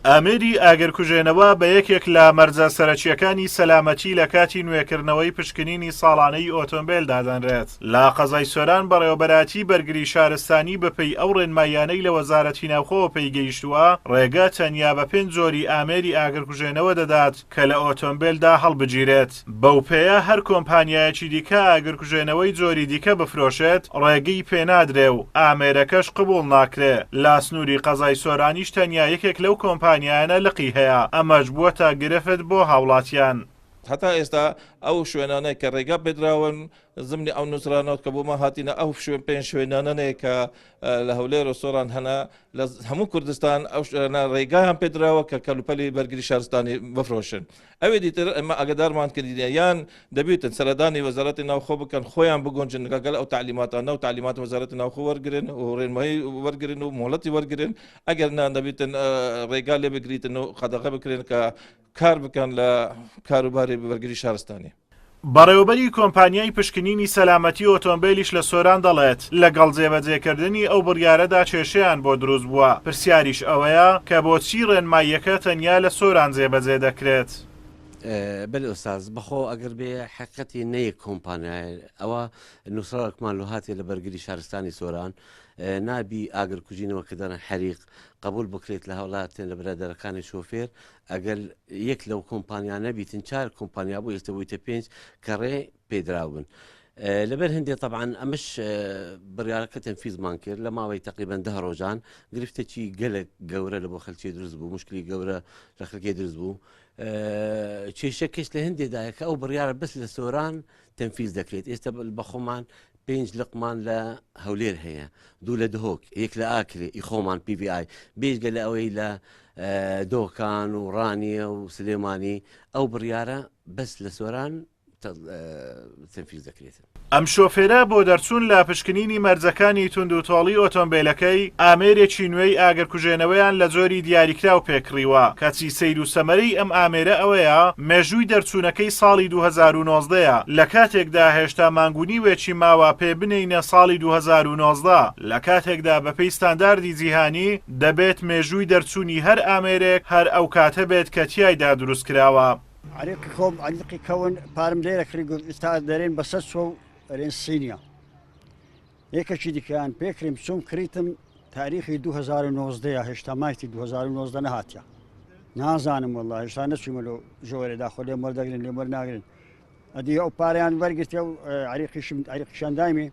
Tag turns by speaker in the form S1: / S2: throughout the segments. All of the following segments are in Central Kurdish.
S1: ئامێری ئاگرکوژێنەوە بە یەکێک لە مەرجە سەرەکییەکانی سەلامەتی لە کاتی نوێکردنەوەی پشکنینی ساڵانەی ئۆتۆمبێل دادەنرێت. لە قەزای سۆران بەڕێوەبەرایەتی بەرگری شارستانی بەپێی ئەو ڕێنماییانەی لە وەزارەتی ناوخۆوە پێی گەیشتووە، ڕێگە تەنیا بە پێنج جۆری ئامێری ئاگرکوژێنەوە دەدات کە لە ئۆتۆمبێلدا هەڵبگیرێت. بەوپێیە هەر کۆمپانیایەکی دیکە ئاگرکوژێنەوەی جۆری دیکە بفرۆشێت ڕێگەی پێنادرێ و ئامێرەکەش قبوڵ ناکرێ، لە سنووری قەزای سۆرانیش تەنیا یەکێک لەو کۆمپانیایانە لقی هەیە، ئەمەش بووەتە گرفت بۆ هاوڵاتیان.
S2: هەتا ئێستا ئەو شوێنانەی کە ڕێگا پێدراون زمنی ئەو نووسرانە کە بۆمان هاتینە ئەو شوێن پێنج شوێنانەیە کە لە هەولێر و سۆران هەنە لە هەموو کوردستان ئەو شوێنە ڕێگایان پێدراوە کە کەلوپەلی بەرگری شارستانی بفرۆشن ئەوێ دیتر ئەمە ئەگەدارمان کردینە یان دەبیتن سەردانی وەزارەتی ناوخۆ بکەن خۆیان بگونجن لەگەڵ ئەو تعلیماتانە و تعلیمات وەزارەتی ناوخۆ وەرگن و ڕێنمایی وەرگن و مۆڵەتی وەرگن ئەگەر نا دەبیتن ڕێگا لێ بگریتن و قەدەغە بکرێن کە کار بکەن لە کاروباری بەرگری شارستانی.
S1: بەڕێوەبەری کۆمپانیای پشکنینی سەلامەتی ئۆتۆمبێلیش لە سۆران دەڵێت، لەگەڵ جێبەجێکردنی ئەو بڕیارەدا کێشەیان بۆ دروست بووە، پرسیاریش ئەوەیە کە بۆچی ڕێنماییەکە تەنیا لە سۆران جێبەجێ دەکرێت؟
S3: بەلی ئوستاز بەخۆ ئەگەر بێ حەقیقەتی نە یەک کۆمپانیایە ئەوە نووسراوێکمان لۆ هاتێ لە بەرگری شارستانی سۆران نابی ئاگر کوژینەوە کردن حەریق قبول بکرێت لە هاوڵاتیان لە برادەرەکانی شۆفێر ئەگەر یەک لەو کۆمپانیا نەبیتن چار کۆمپانیا بوو ئێستا بوویتە پێنج کە ڕێ پێدراون لەبەر هەندێ طبعاان ئەمەش بڕیارەکە تەنفیزمان کرد لە ماوەی تقریبان ده ڕۆژان گرفتێکی گەلک گەورە لە بۆ خەلکی دروست بوو مشکلی گەورە لە خەلکی دروست بوو کێشەکەش لە هەندێدایە کە ئەو بڕیارە بەس لە سۆران تەنفیز دەکرێت ئێستا بەخۆمان پێنج لقمان لە هەولێر هەیە دوو لە دهۆک یەک لە ئاکرێ ئی خۆمان PVI بێجگە لە ئەوەی لە دۆکان و ڕانیە و سلێمانی ئەو بڕیارە بەس لە سۆران تەنفیز دەکرێت.
S1: ئەم شۆفێرە بۆ دەرچوون لە پشکنینی مەرجەکانی توندوتۆڵی ئۆتۆمبێلەکەی، ئامێرێکی نوێی ئاگرکوژێنەوەیان لە جۆری دیاریکراو پێکڕیوە، کەچی سەیر و سەمەرەی ئەم ئامێرە ئەوەیە مێژووی دەرچوونەکەی ساڵی 2019 ە، لە کاتێکدا هێشتا مانگ و نیوێکی ماوە پێ بنێینە ساڵی 2019، لە کاتێکدا بەپێی ستانداردی جیهانی دەبێت مێژووی دەرچوونی هەر ئامێرێک هەر ئەو کاتە بێت کە تیایدا دروستکراوە.
S4: عەریقی خۆم عەریقی کەون پارم لێرە کڕی گوت ئستا دەرێن بەسەر چۆ و ئەرێن سینیە یەکەکی دیکەیان پێکریم چوم کریتم تاریخی 2019 هێشتا مایتی 2019 نەهاتە نازانم والله هێشتا نەچوومە لۆ ژۆرێ داخۆ لێم وەردەگرن لێم وەرناگرن ئەدی ئەو پارەیان وەرگرتێ و عەریقیشم عەریقیشان دایمێ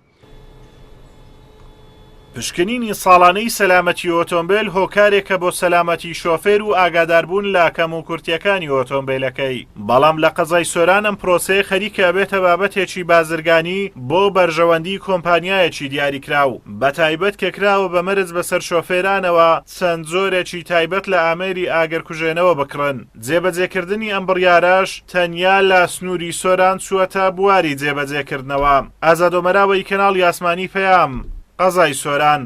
S1: پشکنینی ساڵانەی سەلامەتی ئۆتۆمبێل هۆکارێکە بۆ سەلامەتی شۆفێر و ئاگاداربوون لە کەموکورتییەکانی ئۆتۆمبێلەکەی، بەڵام لە قەزای سۆران ئەم پرۆسەیە خەریکە ئەبێتە بابەتێکی بازرگانی بۆ بەرژەوەندی کۆمپانیایەکی دیاریکراو، بەتایبەت کە کراوە بە مەرج بەسەر شۆفێرانەوە چەند جۆرێکی تایبەت لە ئامێری ئاگرکوژێنەوە بکڕن. جێبەجێکردنی ئەم بڕیارەش تەنیا لە سنووری سۆران چووەتە بواری جێبەجێکردنەوە. ئازاد ئۆمەراوەی کەناڵی ئاسمانی پەیام، قەزای سۆران.